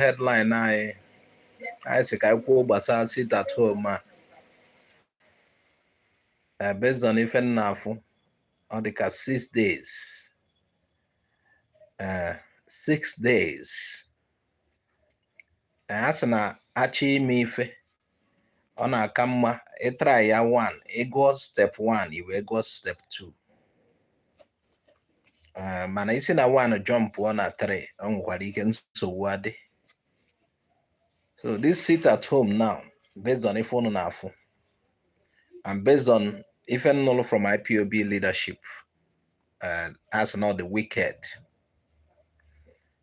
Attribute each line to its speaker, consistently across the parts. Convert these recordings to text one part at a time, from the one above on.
Speaker 1: Headline anyị, anyị sị ka anyị kwuo gbasara sit at home a. Based on ife m na-afụ, ọ dị ka 6 days, 6 days. A sị na achọ ime ife, ọ na-aka mma ịtry ya 1, ịgụọ step 1, i wee gụọ step 2. Mana isi na 1 jump pụọ na 3, ọ nwekwara ike nsogbu adị. So this sit at home now, based on ife unu na-afụ and based on ife nnụlụ from IPOB leadership, as not the wicked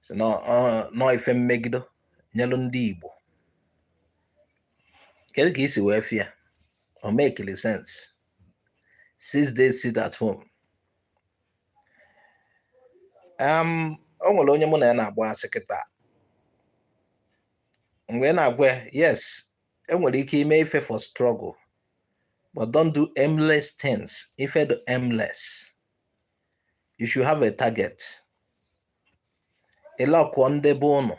Speaker 1: so no no ife mmegido nyelu ndị Igbo. Kedu ka isi wee fia? O make sense, 6 days sit at home? O nwere onye mụ na ya na-agba asị kịta mgbe na-agwa ya, yes, enwere ike ime ife for struggle, but don't do aimless things. Ife do aimless, you should have a target. Ịlọkụọ ndị be ụnụ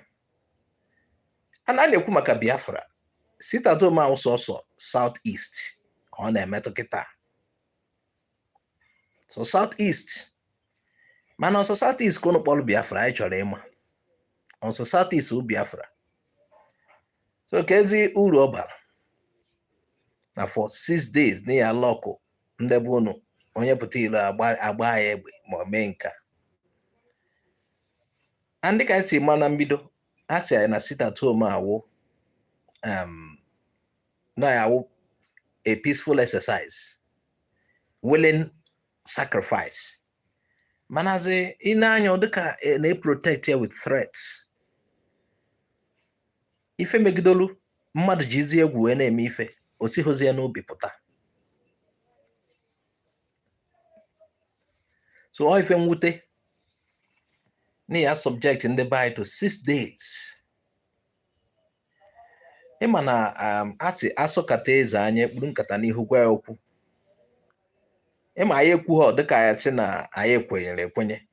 Speaker 1: a na-ekwu maka Biafra. Sit at home ahụ, sọsọ South East ka ọ na-emetụ kịta, so South East. Mana ọsọ South East ka ụnụ kpọrọ Biafra? Anyị chọrọ ịma, ọsọ South East bụ Biafra? So ka ezi uru ọ bara na for 6 days na ya lọkụ ndị be ụnụ, onye pụta ilo, agba ya egbe ma ọ mee nka. And dịka anyị si ma na mbido, a sị anyị na sit at home awụ na ya awụ a peaceful exercise, willing sacrifice. Manazi ị na-anya, dịka na-protect ya with threats. Ife megidolu mmadụ ji izi egwu wee na-eme ife, o sighozi ya n'obi pụta. So ọ ife mwute na ya subject ndị be anyị to 6 days. Ịma na a sị asụkata eze anya ekpuru nkata n'ihu gwa ya okwu. Ịma anyị ekwughọ dịka ya sị na anyị kwenyere ekwenye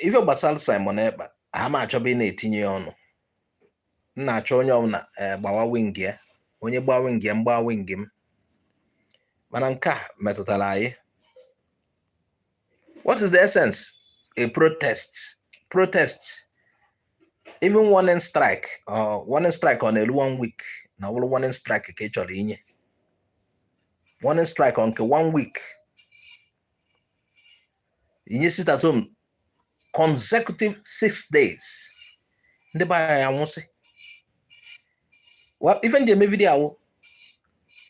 Speaker 1: ife gbasara Simon Ekpa, ha ma achọba ị na-etinye ya ọnụ. M na-achọ onye ọbụla gbawa wing ya, onye gbaa wing ya, m gbaa wing m. Mana nke a metụtara anyị. What is the essence? A protest, protest, even warning strike or warning strike ọ na-elu one week, na ọ bụrụ warning strike ka ị chọrọ inye, warning strike ọ nke one week, inye sit at home consecutive 6 days, ndị be anyị anwụsị. Well, ife ndị eme video awụ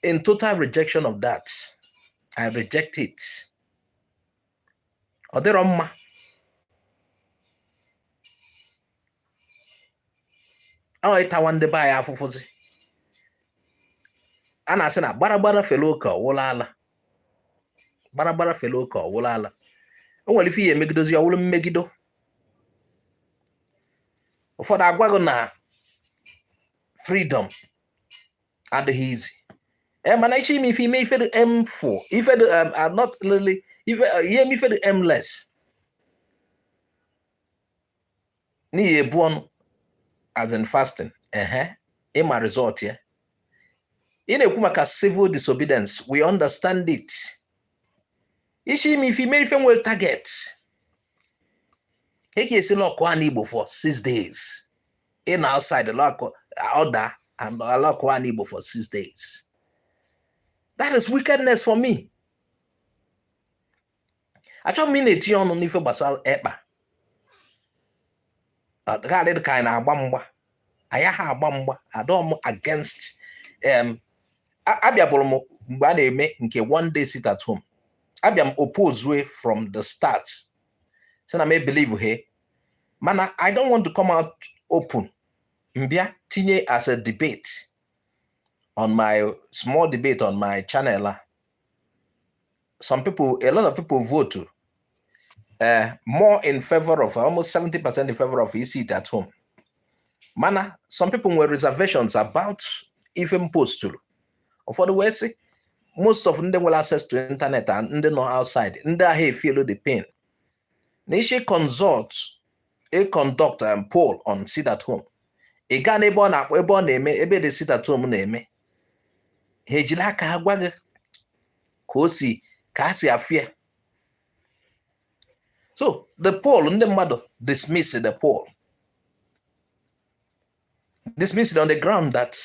Speaker 1: in total rejection of that. I reject it. Ọ dịrọ mma. Ọ ịtawa ndị be anyị afụfụzi. A na-asị na gbara gbara fere oke ọwụla ala, gbara gbara fere oke ọwụla ala. O nwere ife ihe emegidozi, ọwụrụ mmegido. Ụfọdụ agwaghị na freedom adịghị easy. Ee, mana iche ime ife, ime ife dị aimful, ife dị not really ife ihe eme ife dị aimless n'ihi ebu ọnụ, as in fasting. Ehe, ịma result ya. Ị na-ekwu maka civil disobedience, we understand it. Iche ime ife, ime ife nwere target. E ga-esi lock ana Igbo for 6 days in outside lock order and lock ana Igbo for 6 days, that is wickedness for me. Achọghị m ị na-etinye ọnụ n'ife gbasara Ekpa. Gharị ka anyị na-agba mgba, anyị ha agba mgba. Adọ m against. Abịabụrụ m mgbe a na-eme nke one day sit at home, abịa m oppose way from the start, sị na m believe he. Mana I don't want to come out open mbịa tinye as a debate on my small debate on my channel a. Some people, a lot of people vote more in favor of, almost 70% in favor of sit at home. Mana some people nwere reservations about ife m posturu. Ụfọdụ wee sị most of ndị nwere access to internet and ndị nọ outside, ndị ahụ efeel the pain na isi consult A conduct poll on sit at home. Ị gaa n'ebe ọ na-akpọ, ebe ọ na-eme, ebe the sit at home na-eme, ha ejiri aka ha gwa gị ka o si, ka a si afịa. So the poll, ndị mmadụ dismiss the poll, dismiss it on the ground that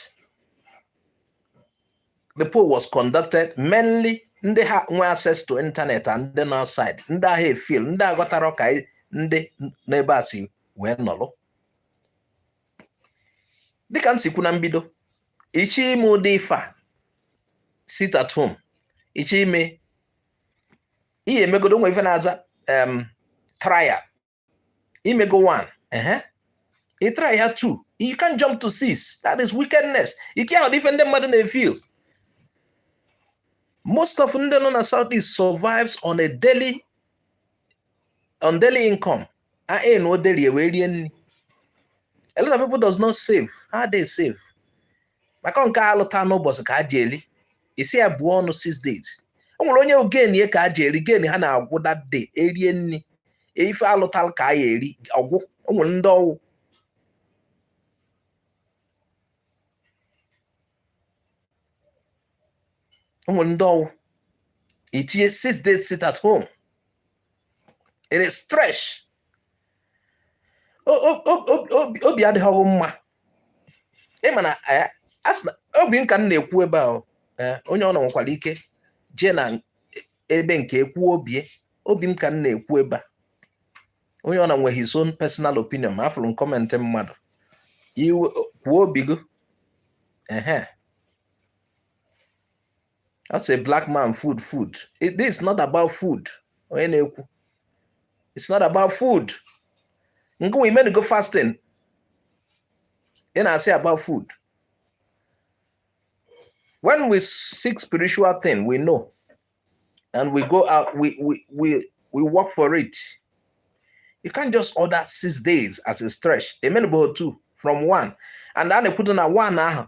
Speaker 1: the poll was conducted mainly ndị ha nwe access to internet and ndị nọ outside, ndị ahụ efil, ndị aghọtara ka ndị n'ebe a si wee nọrọ. Dịka m si kwu na mbido, iche ime ụdị ife a, sit at home, iche ime ihe, emegodo nwe ife na-aza trial. Imego one, ehe, ị try ya two, you can jump to six. That is wickedness. Ike ahụ ife ndị mmadụ na-efeel. Most of ndị nọ na South East survives on daily income. A earn daily wee rie nri. A lot of people does not save. How they save? Maka nke alụta n'ụbọchị ka a ji eli isi ya buo ọnụ 6 days. O nwere onye gain ya ka a ji eri, gain ha na-agwụ that day. Erie nri, ife alụtalụ ka a ya eri ọgwụ. O nwere ndị ọwụ o nwere ndị ọwụ itinye 6 days sit at home, it is stretch. Obi adịghị mma. Ịma na obi m ka m na-ekwu ebe a, onye ọ nọ nwekwara ike jee na ebe nke ekwu obie. Obi m ka m na-ekwu ebe a. Onye ọ na nwe his own personal opinion. Ma afụrụ m comment mmadụ, iwe kwuo obi gị. Ehe. That's a black man. Food, food. This is not about food. Onye na-ekwu, it's not about food. Nke nwe ime go fasting, ị na-asị about food. When we seek spiritual thing, we know and we go out, we work for it. You can't just order 6 days as a stretch. Emenable two from one and then put on a one ahụ.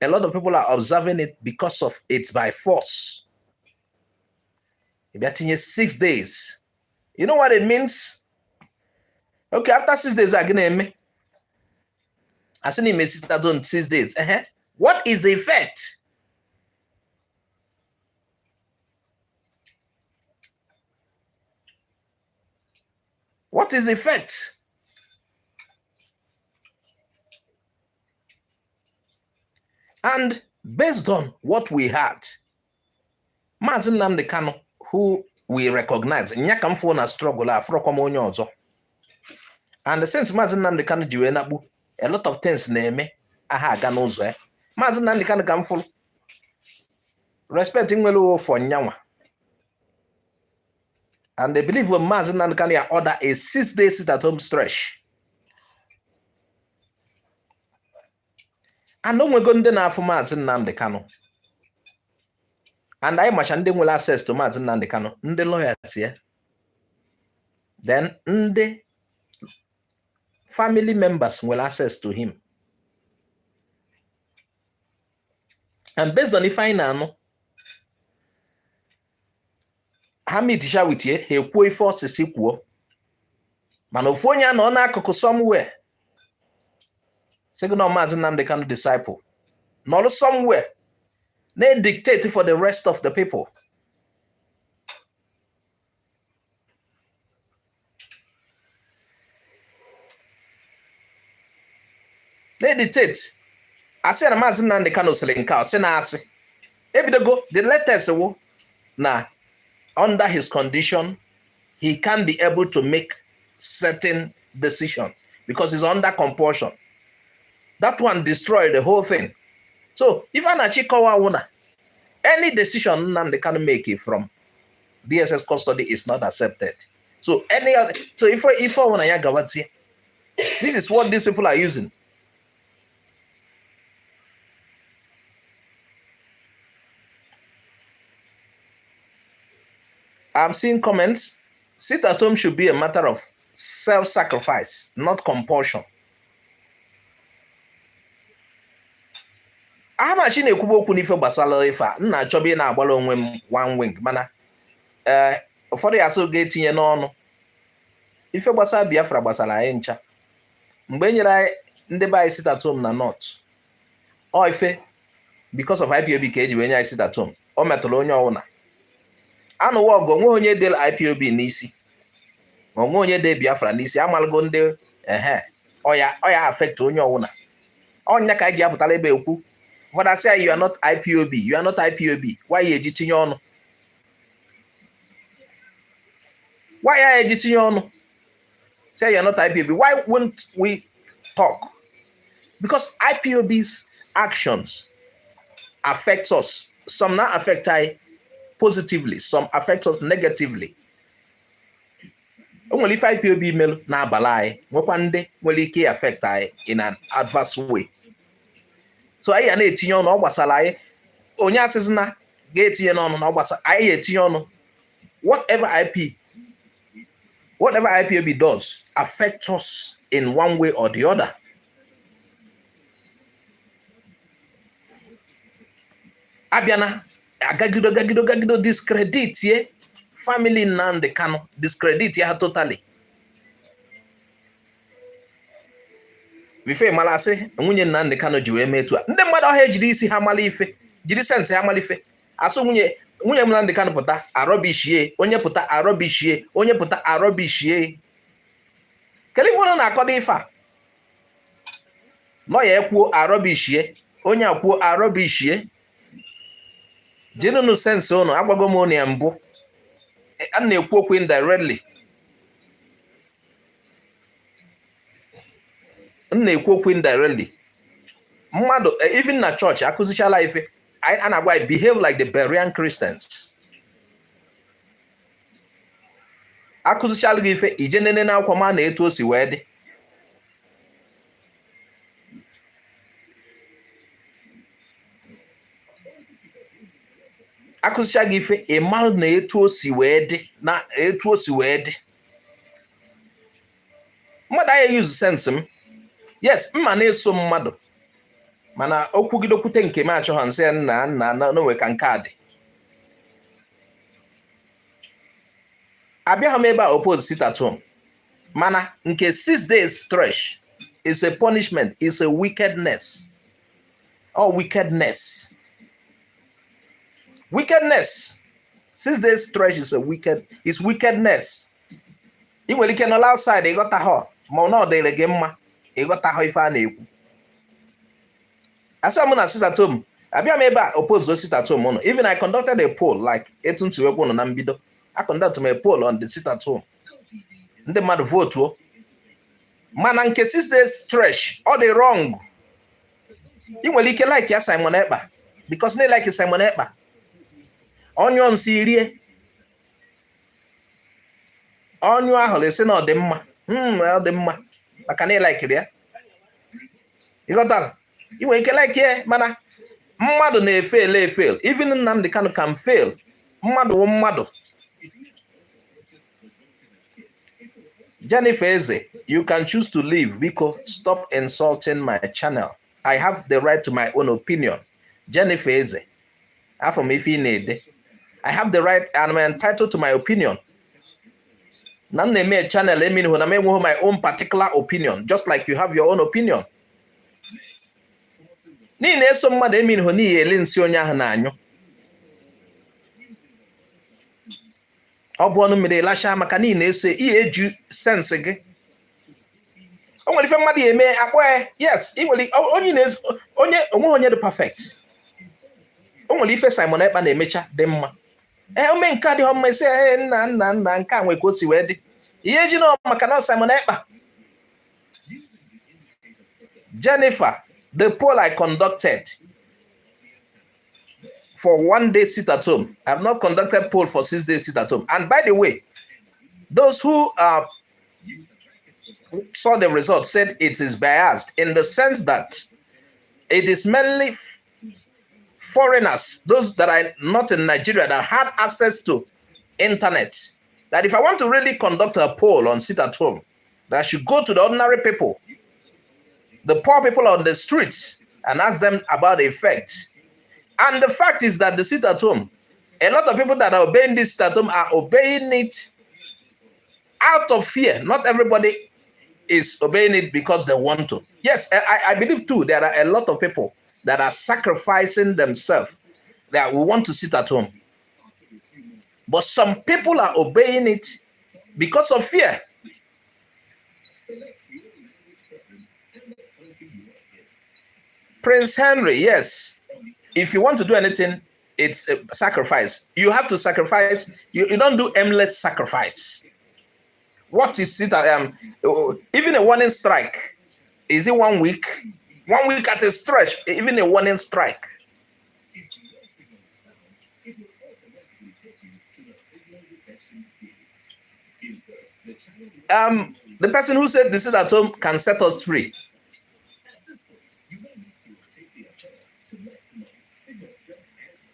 Speaker 1: A lot of people are observing it because of it's by force. If you're tinye 6 days, you know what it means? Okay, after 6 days, a gonna eme asị na ime sit at home 6 days. What is the effect? What is the effect? And based on what we had, Maazị Nnamdi Kanu, who we recognize, nya ka m fụ na struggle a, afụrọkwa m onye ọzọ. And since Maazị Nnamdi Kanu ji wee nakpu, a lot of things na-eme aha aga n'ụzọ ya. Maazị Nnamdi Kanu ka m fụrụ respect nwere for nyanwa, and they believe when Maazị Nnamdi Kanu ya order a 6 day sit at home stretch, and o nwego ndị na-afụ Maazị Nnamdi Kanu, and anyị macha ndị nwere access to Maazị Nnamdi Kanu, ndị lawyers ya, then ndị family members nwere access to him. And based on ife anyị na-anụ, ha meetisha with ya, ha ekwuo ife ọsịsị kwuo, mana ofu onye anọ n'akụkụ somewhere sị gị na Maazị Nnamdi Kanu disciple nọrọ somewhere na-dictate for the rest of the people. Na-dictate, asị na Maazị Nnamdi Kanu sịrị nke a, sị na asị ebidogo. The latest wụ na under his condition, he can be able to make certain decision because he's under compulsion. That one destroyed the whole thing. So if a na-achị kọwa wụ na any decision Nnamdi Kanu make from DSS custody is not accepted. So any other, so if ọ na ya gawazie, this is what these people are using. I'm seeing comments. Sit at home should be a matter of self-sacrifice, not compulsion. Amachi na-ekwuba okwu n'ife gbasara ife a, m na-achọba ị na-agbara onwe m one wing, mana ee, ụfọdụ ya asị ga-etinye n'ọnụ. Ife gbasara Biafra gbasara anyị ncha. Mgbe e nyere anyị ndị be anyị sit at home na North, ọ ife because of IPOB ka eji wee nye anyị sit at home. O metụrụ onye ọwụna. Anụwa ọgụ, onweghị onye dị IPOB n'isi, onwe onye dị Biafra n'isi. Amalụgo ndị ehe ọya ọya affect onye ọwụna. Ọnya ka anyị ji apụtara ebe ekwu. Ụfọdụ asị anyị, "You are not IPOB, you are not IPOB." Why ya eji tinye ọnụ? Why ya eji tinye ọnụ say you are not IPOB? Why won't we talk? Because IPOB's actions affect us. Some now affect I positively, some affect us negatively. O nwere ife IPOB melụ na-abalị anyị, nwekwa ndị nwere ike affect anyị in an adverse way. So anyị ya na-etinye ọnụ. Ọ gbasara anyị. Onye asịsị na ga-etinye n'ọnụ na ọ gbasara anyị, ya etinye ọnụ. Whatever IPOB does affect us in one way or the other. Abịana agagido gagido gagido discredit ye family Nnamdi Kanu, discredit ya totally. Bife mara asị nwunye Nnamdi Kanu ji wee mee etu a, ndị mmadụ ọha ejiri isi ha mara ife, jiri sense ha mara ife. Asụ nwunye Nnamdi Kanu pụta arọbishie, onye pụta arọbishie, onye pụta arọbishie. Kedu ife unu na-akọdo ife a? Nọ ya ekwuo arọbishie, onye akwuo arọbishie. Jirinụ sense unu. Agwago m unu ya mbụ, a na-ekwu okwu indirectly, m na-ekwu okwu indirectly. Mmadụ, even na chọọchị akụzichala ife a na-agwa anyị, behave like the Berean Christians. Akụzichala gị ife, ije nene n'akwụkwọ ma na etu o si wee dị. Akụzicha gị ife, ị mara na etu o si wee dị, na etu o si wee dị. Mmadụ anya use sense m. Yes, mma na-eso mmadụ, mana okwugide okwute nke m achọghọ nsị ya nna nna n'onwe ka nke a dị. Abịaghị m ebe a oppose sit at home, mana nke 6 days stretch is a punishment, is a wickedness. Oh, wickedness, wickedness. 6 days stretch is a wicked is wickedness. Ị nwere ike nọla outside ịghọta ha, ma ọ na ọ dịrị gị mma ịghọta ha ife a na-ekwu. Asị m na sit at home, abịa m ebe a oppose sit at home ụnụ. Even I conducted a poll, like etu ntiwekwu ụnụ na mbido. I conducted a poll on the sit at home, ndị mmadụ votuo, mana nke 6 days stretch, ọ dị wrong. Ị nwere ike like ya Simon Ekpa, because na like Simon Ekpa, ọnyụọ nsị rie ọnyụ ahụ, esi na ọ dị mma, ọ dị mma maka na ịlikiri ya. Ịghọtara? Ị nwere ike like ya, mana mmadụ na-efail efail. Even Nnamdi Kanu can fail. Mmadụ wụ mmadụ. Jennifer Eze, you can choose to leave. Biko, stop insulting my channel. I have the right to my own opinion. Jennifer Eze, afọ m ife ị na-ede. I have the right and I'm entitled to my opinion. Na m na-eme channel eminihu na m enweghị my own particular opinion, just like you have your own opinion. N'ihi na-eso mmadụ eminihu n'ihi ele nsị onye ahụ na-anyụ. Ọ bụ ọnụ mmiri lasha maka n'ihi na-eso ihe eju sense gị. O nwere ife mmadụ ya eme akpọ ya. Yes, ị nwere onye na-ezo onye onweghị onye dị perfect. O nwere ife Simon Ekpa na-emecha dị mma. Ee, ome nke adịghị mma, isi ee nna nna nna nke a nwere ka o si wee dị. Ihe ji na maka na Simon Ekpa. Jennifer, the poll I conducted for 1 day sit at home. I have not conducted poll for 6 days sit at home. And by the way, those who saw the result said it is biased in the sense that it is mainly foreigners, those that are not in Nigeria, that had access to internet. That if I want to really conduct a poll on sit at home, that I should go to the ordinary people, the poor people on the streets, and ask them about the effect. And the fact is that the sit at home, a lot of people that are obeying this sit at home are obeying it Out of fear. Not everybody is obeying it because they want to. Yes, I believe too, there are a lot of people that are sacrificing themselves that we want to sit at home. But some people are obeying it because of fear. Prince Henry, yes. If you want to do anything, it's a sacrifice. You have to sacrifice. You don't do aimless sacrifice. What is it? Even a warning strike, is it 1 week? 1 week at a stretch, even a warning strike. The person who said this is at home can set us free.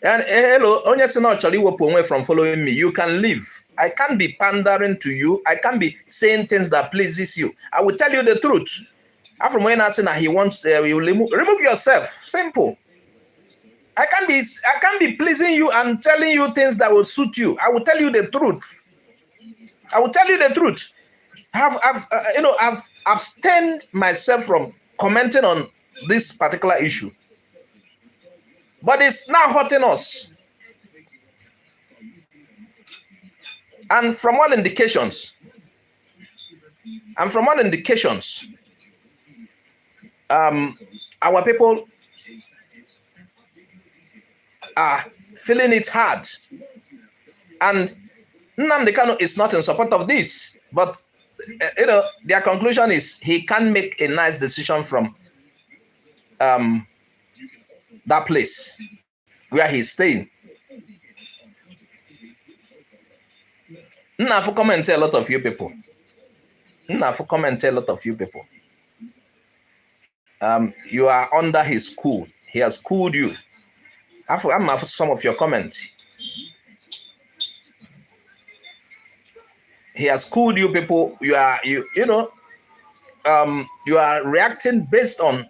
Speaker 1: And hello, onye sị na ọ chọrọ iwepụ onwe from following me, you can leave. I can't be pandering to you. I can't be saying things that pleases you. I will tell you the truth. After onye na-asị na he wants, you remove yourself. Simple. I can't be pleasing you and telling you things that will suit you. I will tell you the truth. I will tell you the truth. I've abstained myself from commenting on this particular issue. But it's now hurting us. And from all indications, our people are feeling it hard. And Nnamdi Kanu is not in support of this. But, you know, their conclusion is he can't make a nice decision from that place where he's staying. Now, for comment a lot of you people. Now, for comment a lot of you people. You are under his school. He has schooled you. I'm after some of your comments. He has schooled you people. You are you are reacting based on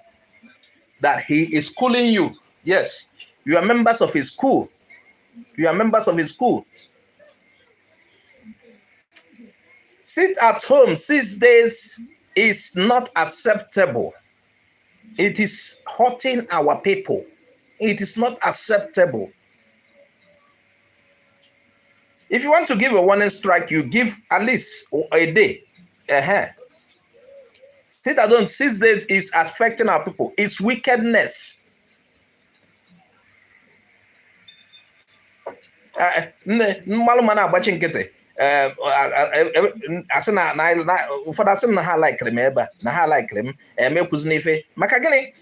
Speaker 1: that he is schooling you. Yes, you are members of his school. You are members of his school. Sit at home 6 days is not acceptable. It is hurting our people. It is not acceptable. If you want to give a warning strike, you give at least a day. Sit at home 6 days is affecting our people. It's wickedness. Mmalụ na-agbachi nkịtị asị na ụfọdụ asị na ha laikiri m ebe a na ha laikiri m emekwuzi n'ife maka gịnị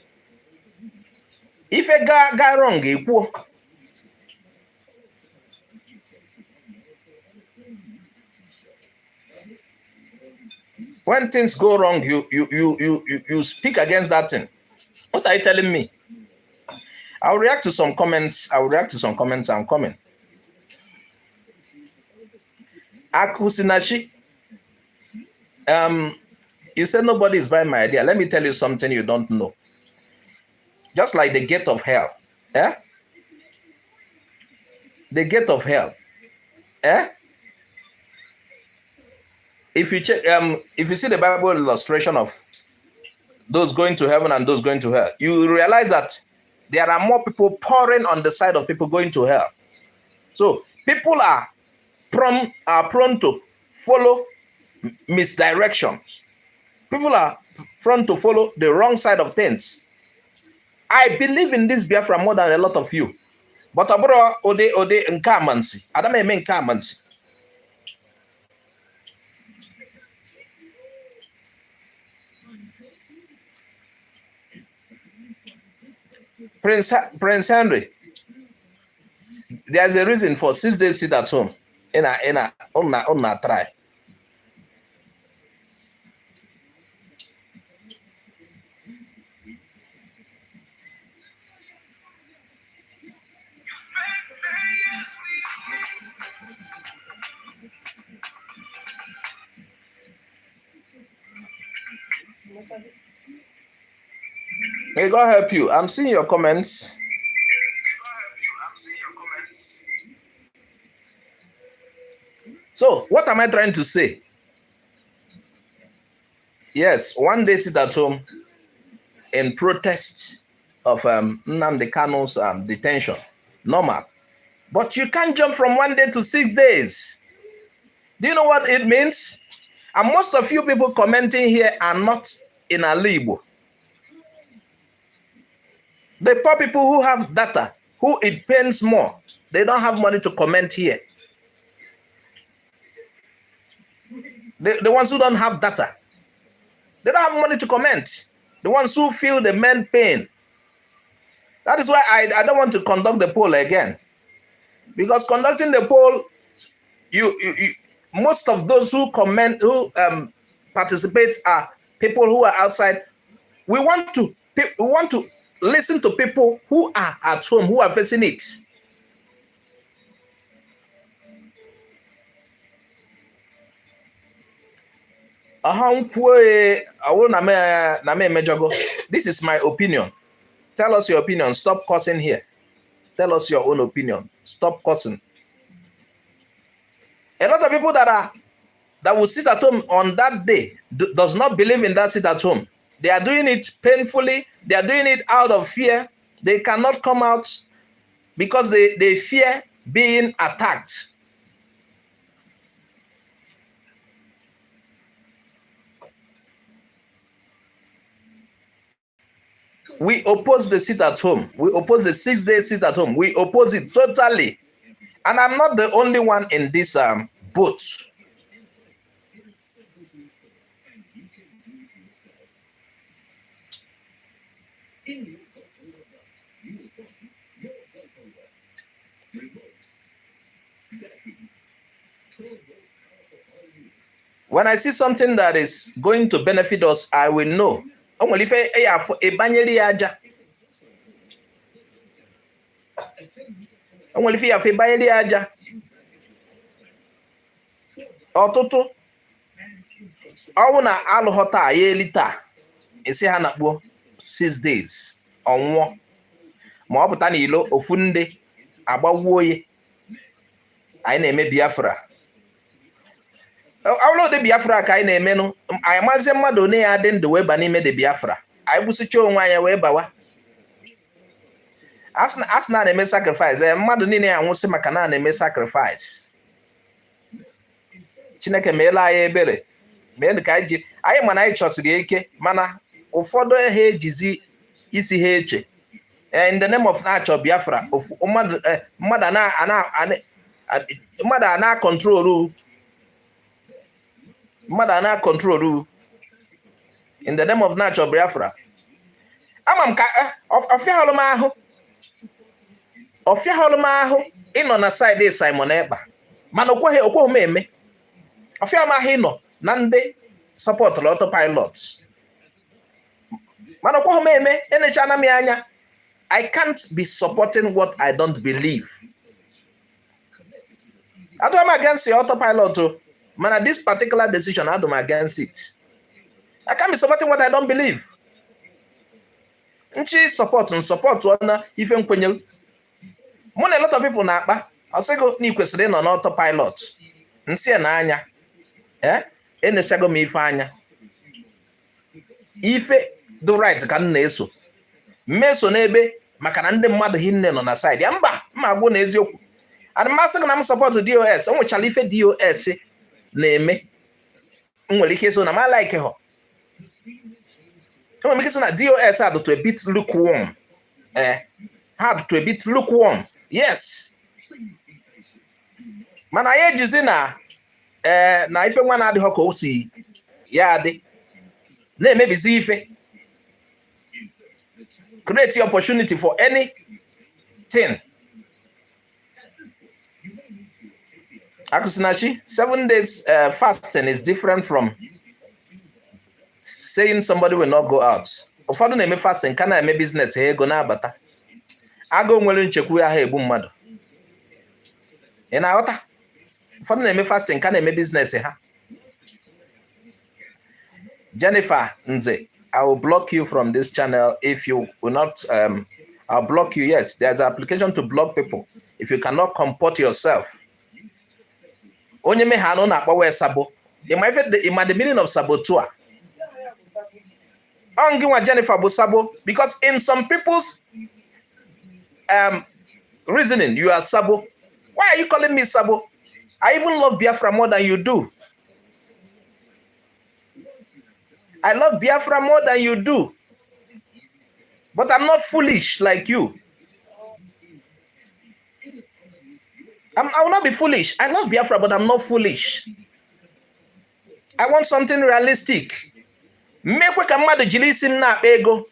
Speaker 1: ife ga wrong ekwuo. When things go wrong, you speak against that thing. What are you telling me? I'll react to some comments. I'm coming. Akusinachi, you said nobody is buying my idea. Let me tell you something you don't know. Just like the gate of hell, eh? The gate of hell, eh? If you check, if you see the Bible illustration of those going to heaven and those going to hell, you realize that there are more people pouring on the side of people going to hell. So people are prone to follow misdirections. People are prone to follow the wrong side of things. I believe in this Biafra more than a lot of you. But abro ode ode nke amansi. Adam eme nke amansi. Prince Henry, there's a reason for 6 days sit at home. In a try. May God help you. I'm seeing your comments. So, what am I trying to say? Yes, one day sit at home in protest of Nnamdi Kanu's detention. Normal. But you can't jump from one day to 6 days. Do you know what it means? And most of you people commenting here are not in Alaigbo. The poor people who have data, who it pains more, they don't have money to comment here. The ones who don't have data, they don't have money to comment. The ones who feel the main pain. That is why I don't want to conduct the poll again. Because conducting the poll, you most of those who comment, who participate are people who are outside. We want to listen to people who are at home, who are facing it. Ọha nkwuo ọwụ na m emejọgo. This is my opinion. Tell us your opinion. Stop cursing here. Tell us your own opinion. Stop cursing. A lot of people that will sit at home on that day does not believe in that sit at home. They are doing it painfully. They are doing it out of fear. They cannot come out because they fear being attacked. We oppose the sit at home. We oppose the 6-day sit at home. We oppose it totally. And I'm not the only one in this boat.
Speaker 2: In your bipolar box, you will find your bipolar remote, batteries, 12 volts power supply unit.
Speaker 1: When I see something that is going to benefit us, I will know. O nwere ife ya afụ ịbanyere ya aja.
Speaker 2: A 10 meter
Speaker 1: O nwere ife ya afụ ịbanyere ya aja. Ọtụtụ
Speaker 2: and instruction.
Speaker 1: Ọnwụ na alụghọ taa ya eli taa, esi ha na-kpuo 6 days, ọnwụọ ma ọ pụta n'ilo ofu ndị agbawuo ya. Anyị na-eme Biafra, ọbụla ụdị Biafra ka anyị na-emenụ, anyị mazie mmadụ one ya dị ndụ wee ba n'ime dị Biafra. Anyị gbụsịcha onwe anyị wee bawa. Asị na a na-eme sacrifice, ee, mmadụ niile ya anwụsị maka na a na-eme sacrifice. Chineke meela anyị ebere, mee ka anyị ji anyị mana anyị chọsiri ike, mana ụfọdụ ha ejizi isi ha eche. In the name of na-achọ Biafra, ofu mmadụ, mmadụ a na-control, mmadụ a na-control in the name of na-achọ Biafra. Ama m ka ọfịahụrụ m ahụ, ọfịahụrụ m ahụ ịnọ na side Simon Ekpa, mana okweghị okweghị m eme. Ọfịa m ahụ ịnọ na ndị supportụrụ autopilot, mana okweghị m eme. Enechana m ya anya. I can't be supporting what I don't believe. Adụ m against the autopilot o, mana this particular decision, adụ m against it. I can't be supporting what I don't believe. Nchi support n support na ife nkwenyere. Mụ na a lot of people na-akpa, ọsịgo na ị kwesịrị ịnọ n'autopilot. Nsị ya n'anya, eh, enechago m ife anya. Ife dị right ka m na-eso mmeso n'ebe maka na ndị mmadụ hinne nọ na side ya. Mba, mma agwụ na eziokwu ana mmasị gị na m support DOS. O nwechara ife DOS na-eme m nwere ike iso na ma like ha. Enwere m ike iso na DOS a dụtụ a bit lukewarm. Ee, ha dụtụ a bit lukewarm, yes, mana anyị ejizi na ee na ife nwa na-adịghọ ka o si ya adị na-emebizi ife, create opportunity for anything. Akusinachi, 7 days fasting is different from saying somebody will not go out. Ụfọdụ na-eme fasting ka na-eme business ha, ego na-abata. Agụụ nwere nchekwa ahụ egbu mmadụ. Ị na-aghọta? Ụfọdụ na-eme fasting ka na-eme business ha. Jennifer Nze, I will block you from this channel if you will not. I'll block you. Yes, there's an application to block people if you cannot comport yourself. Onye megha anụ na-akpọwa sabo. Ịma ife, ịma the meaning of saboteur? Ọ ngị nwa Jennifer bụ sabo, because in some people's reasoning, you are sabo. Why are you calling me sabo? I even love Biafra more than you do. I love Biafra more than you do. But I'm not foolish like you. I will not be foolish. I love Biafra, but I'm not foolish. I want something realistic. Mmekwe ka mmadụ jiri isi m na-akpa ego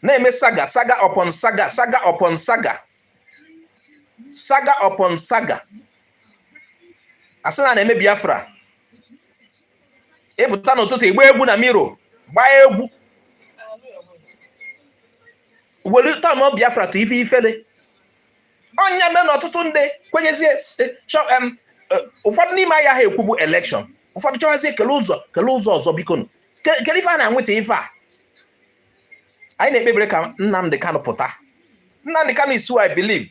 Speaker 1: na-eme saga, saga upon saga, saga upon saga, saga upon saga. Asị na na-eme Biafra, ịpụta n'ụtụtụ, ịgba egwu na mirror, gbaa egwu, were tọnụ Biafra tụ ife ifere. Ọnya mere na ọtụtụ ndị kwenyezie ụfọdụ n'ime ahịa ha ekwubu election, ụfọdụ chọwazie kele ụzọ, kele ụzọ ọzọ. Biko, kedu ife a na-enweta? Ife a anyị na-ekpebere ka Nnamdi Kanu pụta. Nnamdi Kanu is who I believe.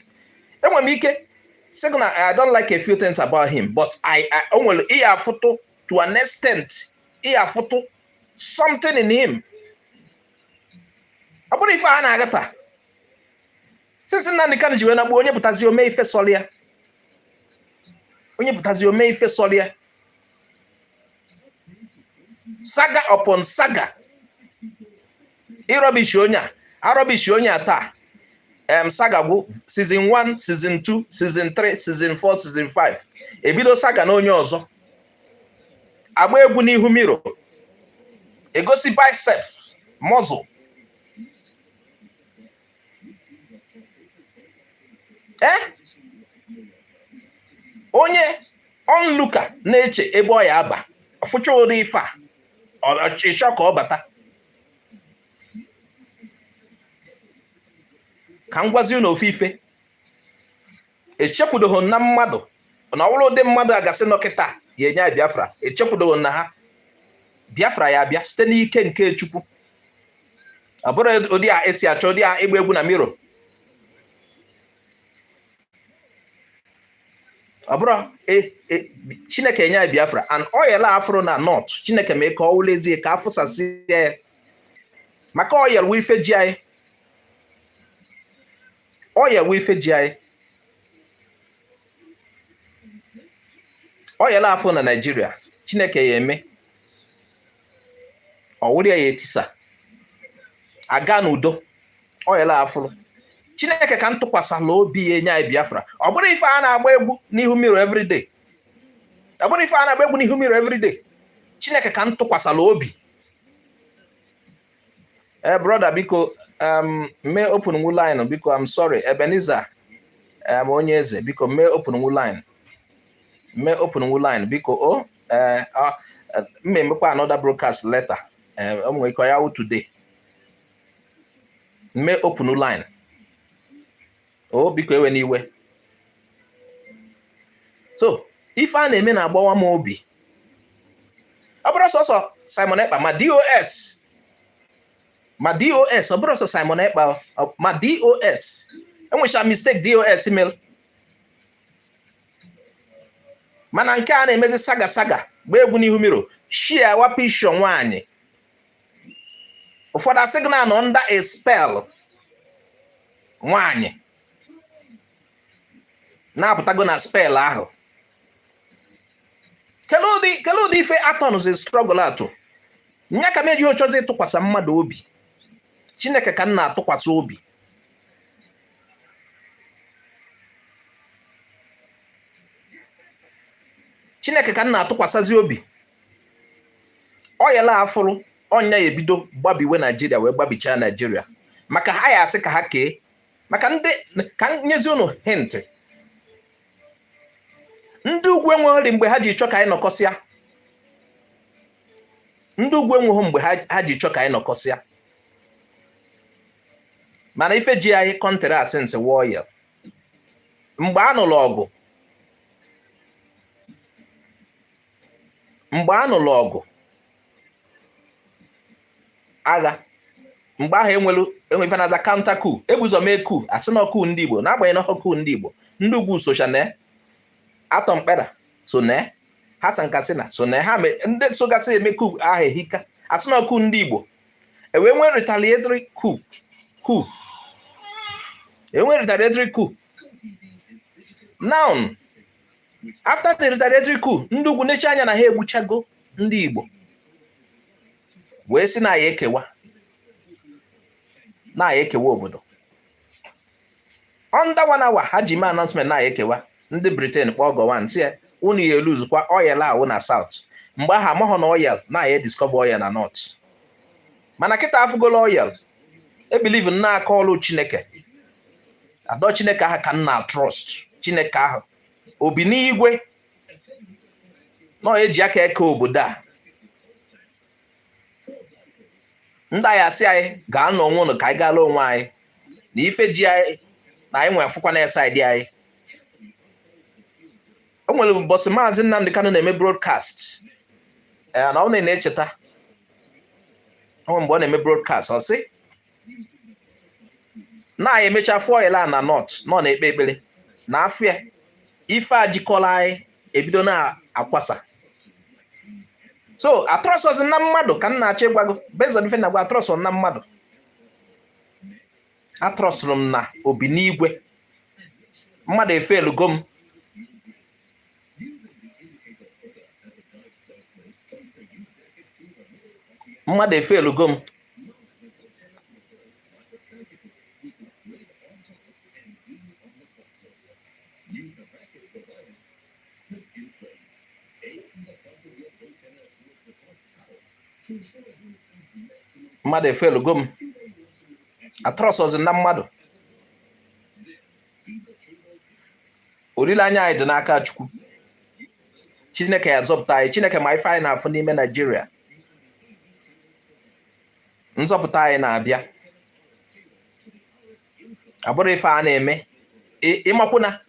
Speaker 1: Enwere m ike sị na I don't like a few things about him, but I o nwere ihe afụtụ to an extent, ihe afụtụ something in him. Ọ bụrụ ife a na-aghọta, since Nnamdi Kanu ji wee na-gbuo, onye pụtazi ome ife sọlịa, onye pụtazi ome ife sọlịa, saga upon saga, ịrubbish onye a, arubbish onye a taa, saga gwụ. Season 1, season 2, season 3, season 4, season 5, ebido saga na onye ọzọ, agba egwu n'ihu mirror, egosi biceps muscle. Onye onlooker na-eche ebe ọ ya aba fụcha ụdị ife a, ịchọ ka ọ bata. Ka m gwazi unu ofe ife, echekwudoghị na mmadụ na ọwụrụ ụdị mmadụ a gasị nọkịta ya enye Biafra. Echekwudoghị na ha Biafra ya abịa site n'ike nke Chukwu. Ọ bụrụ ụdị a esi achọ ụdị a ịgba egwu na mirror, ọ bụrụ Chineke enye anyị Biafra and oil afụrụ na north, Chineke mee ka ọ wụlezie ka afụsasịa ya, maka oil wụ ife ji anyị, oil wụ ife ji anyị. Oil afụ na Naịjirịa, Chineke ya eme ọ wụrụ ya etisa aga n'udo. Oil afụrụ, Chineke ka m tụkwasịla obi ya enye anyị Biafra. Ọ bụrụ ife a na-agba egwu n'ihu mirror everyday, ọ bụrụ ife a na-agba egwu n'ihu mirror everyday, Chineke ka m tụkwasịla obi. Brother, biko, mee open wu line, biko. I'm sorry, Ebenezer, onye eze, biko mee open wu line, mee open wu line, biko. O m emekwa another broadcast later. O nwere ike ya wụ today. Mee open line o, biko, ewe n'iwe. So ife a na-eme na-agbawa m obi. Ọ bụrụ sọsọ Simon Ekpa ma DOS, ma DOS, ọ bụrụ sọ Simon Ekpa ma DOS, enwecha mistake DOS mere, mana nke a na-emezi saga saga, gbaa egwu n'ihu mirror, share wa picture nwaanyị. Ụfọdụ asị gị na anọ under a spell, nwaanyị na-apụtago na spell ahụ. Kedu ụdị ife atọnụzi struggle atụ nya ka m eji ochọzi ịtụkwasị mmadụ obi? Chineke ka m na-atụkwasị obi. Chineke ka m na-atụkwasịzi obi. Oil afụrụ ọnya ya ebido gbabiwe Naijiria, wee gbabichaa Naijiria, maka ha ya asị ka ha kee maka ndị ka nyezi unu hint. Ndị ugwu enweghị mgbe ha ji chọ ka anyị nọkọsịa. Ndị ugwu enweghị mgbe ha ji chọ ka anyị nọkọsịa, mana ife ji anyị country asị nsị wọọ mgbe a nụrụ ọgụ, mgbe a nụrụ ọgụ agha, mgbe ahụ enwelu enwe ife na-aza counter coup, ebuzo mee coup, asị na coup ndị Igbo, n'agbanyeghị na coup ndị Igbo, ndị ugwu socha na Atọ Mkpera so na Hassan Katsina so na ha, ndị sogasị eme coup ahụ ehika. Asị na ọ coup ndị Igbo. Ewee nwee retaliatory coup, enwee retaliatory coup. Now, after the retaliatory coup, ndị ugwu nechi anya na ha egbuchago ndị Igbo, wee sị na ya ekewa, na ya ekewa obodo. Under one hour ha ji mee announcement na ya ekewa. Ndị Britain kpọọ Gowon, sị ya, unu ya eluzukwa oil ahụ na South. Mgbe ahụ amaghọ na oil na ya discover oil na North, mana kịta afụgola oil. E believe na aka ọlụ Chineke, adọ Chineke ahụ ka m na trust. Chineke ahụ obi n'igwe nọ eji aka eke obodo a. Ndị anyị asị anyị gaa n'onwe ụnụ ka anyị gaala onwe anyị na ife ji anyị na anyị nwere afụkwa na side anyị. O nwere ụbọchị Maazị Nnamdi Kanu na-eme broadcast, ee, na ọ na-echeta o nwere mgbe ọ na-eme broadcast, ọ sị na anyị emecha fụọ oil a na North, nọ na-ekpe ekpere na afọ ife a jikọrọ anyị ebido na-akwasa. So atrọsọzi na mmadụ ka m na-achọ ịgwago. Based on ife na-agwa, atrọsọ na mmadụ, atrọsụrụ m na obi n'igwe. Mmadụ efelugo m.
Speaker 2: Using the indicator sticker as a guide placement, place the U-bracket through the middle of the
Speaker 1: Mmadụ efelugo m.
Speaker 2: Mount the goTenna to the pole like a traffic light, with red on top and green on the bottom. Use the brackets provided. Put in place. Aim the front of your goTenna towards the top tower to ensure you receive maximum.
Speaker 1: Mmadụ efelugo m.
Speaker 2: You may want to look at your
Speaker 1: Atrọsọzi na mmadụ.
Speaker 2: as a wire. Then feed the cable in house.
Speaker 1: Olileanya anyị dị n'aka Chukwu.
Speaker 2: Next, you will
Speaker 1: Chineke ya zọpụta anyị. Chineke ma ife anyị na-afụ n'ime Naijiria. Nzọpụta anyị na-abịa, abụrụ ife a na-eme. Ịmakwu na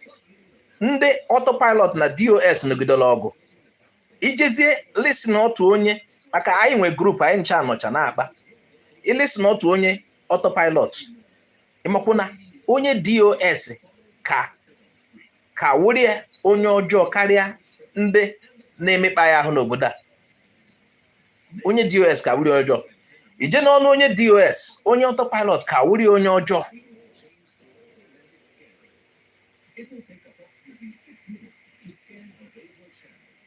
Speaker 1: ndị autopilot na DOS nọgidere ọgụ. Ijezie listen otu onye, maka anyị nwe group anyị ncha anọcha na-akpa. I listen otu onye autopilot, ịmakwu na onye DOS ka wụrie onye ọjọọ karịa ndị na-emekpa ya ahụ n'obodo a. Onye DOS ka wụrie ọjọọ. Ije n'ọnụ onye DOS, onye autopilot ka wụrie onye ọjọọ.
Speaker 2: It will take approximately 6 minutes to scan available channels.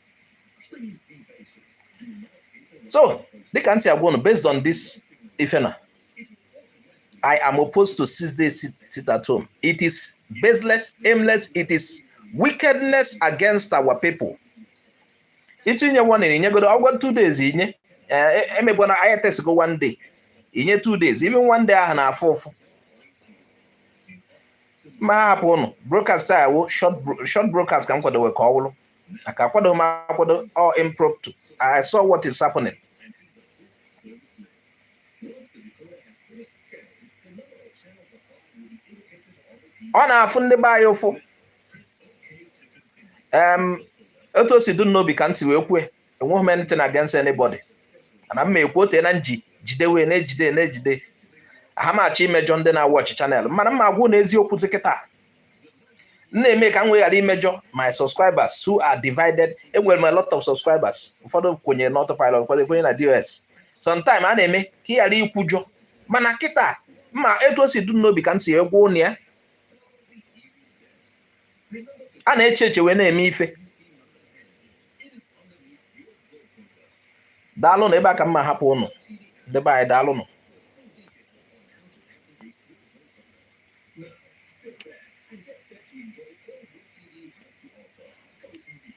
Speaker 2: Please be patient. Do not interrupt
Speaker 1: So
Speaker 2: the process.
Speaker 1: Dịka m si agwa unu, based on this ife na
Speaker 2: It will automatically
Speaker 1: I am opposed to 6 days sit at home. It is baseless, aimless, it is wickedness against our people. Itinye one, inyegodo ọgwọ 2 days, inye emegbona anyị tesigo one day, inye 2 days, even one day ahụ na-afụ ụfụ. Ma hapụ ụnụ broadcast a wụ short broadcast ka m kwadowe ka ọ wụrụ maka akwado m akwado all impromptu. I saw what is happening.
Speaker 2: And see the full service list. Once the decoder has finished scanning, the number of channels applied will be indicated on the TV.
Speaker 1: Ọ na-afụ ndị be anyị ụfụ.
Speaker 2: Press OK to continue.
Speaker 1: Otu o si dị n'obi ka m si wee kwue. Enweghị m anything against anybody, mana m ma ekwu ote na nji jide wee na-ejide na-ejide ha m achọ imejọ ndị na-watch channel, mana m agwụ na eziokwu dị kịta m na-eme ka m wee ghara imejọ my subscribers who are divided. Enwere m a lot of subscribers. Ụfọdụ kwenyere na autopilot, ụfọdụ ekwenye na DOS. Sometime a na-eme ka ị ghara ikwujọ, mana kịta mma etu o si dị n'obi ka m si egwu ụnụ ya. A na-eche eche wee na-eme ife. Daalụnụ, ebe a ka m ma hapụ ụnụ, ndị be anyị. Daalụnụ.
Speaker 2: Now, sit back and get set to enjoy all GOtv has to offer. GOtv.